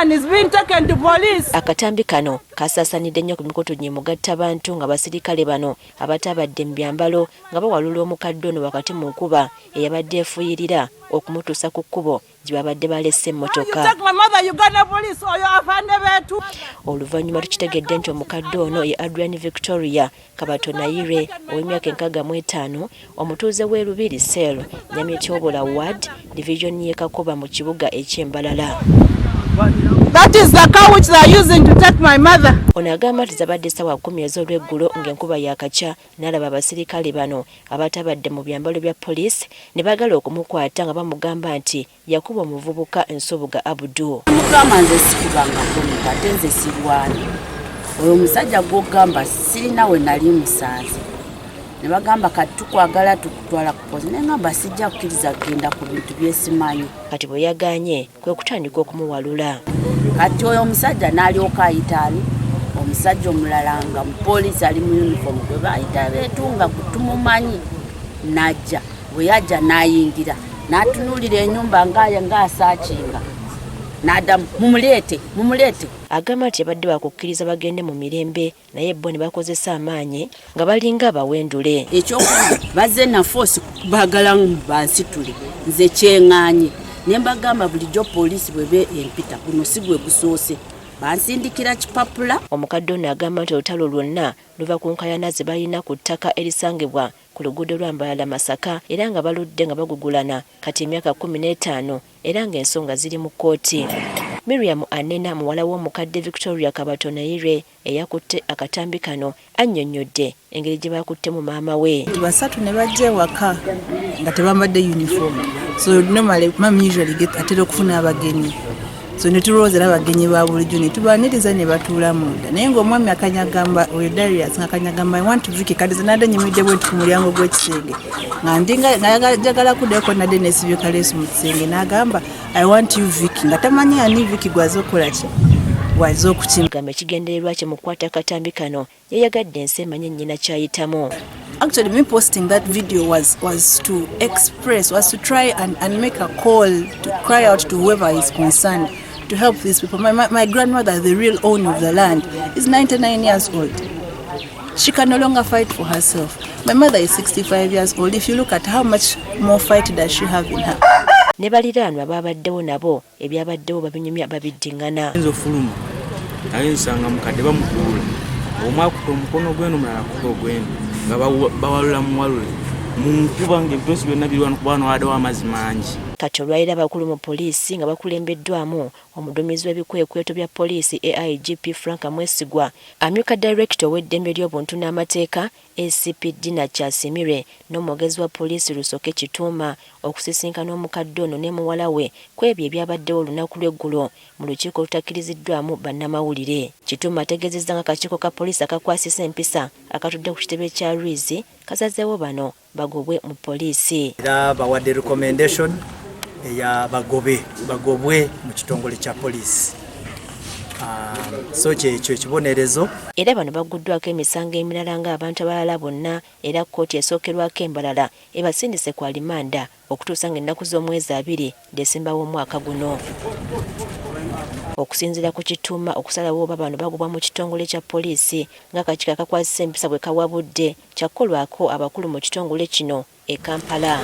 woman is being taken to police. Akatambi kano kasaasaanidde nnyo ku mikutu gye mugattabantu nga basirikale bano abatabadde mu byambalo nga bawalula omukadde ono wakati mu nkuba eyabadde efuuyirira okumutuusa ku kkubo gye babadde balese emmotoka. Oluvannyuma tukitegedde nti omukadde ono ye Adrian Victoria Kabatonayire ow'emyaka 65, omutuuze w'e Lubiri Cell, Nyamyetyobola Ward, Division y'e Kakoba mu kibuga eky'e Mbarara. That is the car which they are using to take my mother. Ono agamba nti zabadde ssaawa 10 ez'olweggulo ng'enkuba yaakakya n'alaba abasirikale bano abatabadde mu byambalo bya poliisi ne baagala okumukwata nga bamugamba nti yakuba omuvubuka Nsubuga Abdu. Mugamba nze sikubangako muntu, ate nze sirwana. Oyo omusajja gw'ogamba sirina we nali musanze. Ne bagamba kati tukwagala tukutwala ku poliisi, naye ngamba sijja kukkiriza kugenda ku bintu byesimanyi. Kati bwe yagaanye kwe kutandika okumuwalula. Kati oyo omusajja n'alyoka ayita ani, omusajja omulala nga mupoliisi ali mu uniform gwe bayita beetunga tumumanyi, n'ajja. Bwe yajja n'ayingira n'atunuulira ennyumba ng'asaakinga, n'addamu, "Mumuleete, mumuleete." Agamba nti yabadde bakukkiriza bagende mu mirembe, naye bo ne bakozesa amaanyi nga balinga abawendule. Ekyokubiri, bazze na force, baagala bansitule, nze kyeŋŋaanye ne mbagamba bulijjo poliisi bweba empita, guno si gwe gusoose bansindikira kipapula. Omukadde ono agamba nti olutalo lwonna luva ku nkayana ze balina ku ttaka erisangibwa ku luguudo lwa Mbarara Masaka, era nga baludde nga bagugulana kati emyaka 15, era ng'ensonga ziri mu kkooti. Miriam Anena, muwala w'omukadde Victoria Kabatonayire eyakutte akatambi kano, annyonnyodde engeri gye bakuttemu maama we. Basatu ne bajja ewaka nga tebambadde uniform. So normally mum usually get, atera okufuna abagenyi, so ne tulowooza era abagenyi ba bulijjo, ne tubaaniriza ne batuula munda, naye ng'omwami akanyagamba, oyo Darius ng'akanyagamba, "I want Vicky." Kati ze nadde nyimiridde bwe nti ku mulyango gw'ekisenge nga ndi nga njagala kuddayoko, nadde nesibye kaleesu mu kisenge, n'agamba, "I want you, Vicky," nga tamanyi ani Vicky gwaze okukola ki, gwaze okukima. Gamba ekigendererwa kye mu kukwata akatambi kano, yayagadde ensi emanye nnyina kyayitamu. Actually, me posting that video was to express, was to try and make a call, to cry out to whoever is concerned to help these people. My grandmother, the real owner of the land, is 99 years old. She can no longer fight for herself. My mother is 65 years old. If you look at how much more fight does she have in her. Ne baliraanwa baabaddewo nabo ebyabaddewo babinyumya babiddiŋŋana. Nza ofuluma naye nsanga mukadde bamukulula, omu akuta omukono gweno, omulala akuta ogweno, nga bawalula muwalule mu nkuba ng'ebitosi byonna biri wano, kuba wano waddewo amazzi mangi. Kati olwaliro abakulu mu poliisi nga bakulembeddwamu omuduumizi w'ebikwekweto bya poliisi AIGP Frank Mwesigwa, amyuka director ow'eddembe ly'obuntu n'amateeka ACP Dina Kyasimire n'omwogezi wa poliisi Rusoke Kituuma okusisinkana omukadde ono ne muwala we ku ebyo ebyabaddewo olunaku lw'eggulo mu lukiiko olutakkiriziddwamu bannamawulire. Kituuma ategeezezza nga akakiiko ka poliisi akakwasisa empisa akatudde ku kitebe kya Rwizi kasazeewo bano bagobwe mu poliisi. Era bawadde recommendation eya bagobe, bagobwe mu kitongole kya poliisi. So kyekyo ekibonerezo. Era bano bagguddwako emisango emirala ng'abantu abalala bonna, era kkooti esookerwako embalala ebasindise ku alimanda okutuusa ng'ennaku z'omwezi 20 Desemba w'omwaka guno. Okusinziira ku Kituuma, okusalawo oba bano bagobwa mu kitongole kya poliisi ng'akakiiko akakwasisa empisa bwe kawabudde kyakukolwako abakulu mu kitongole kino e Kampala.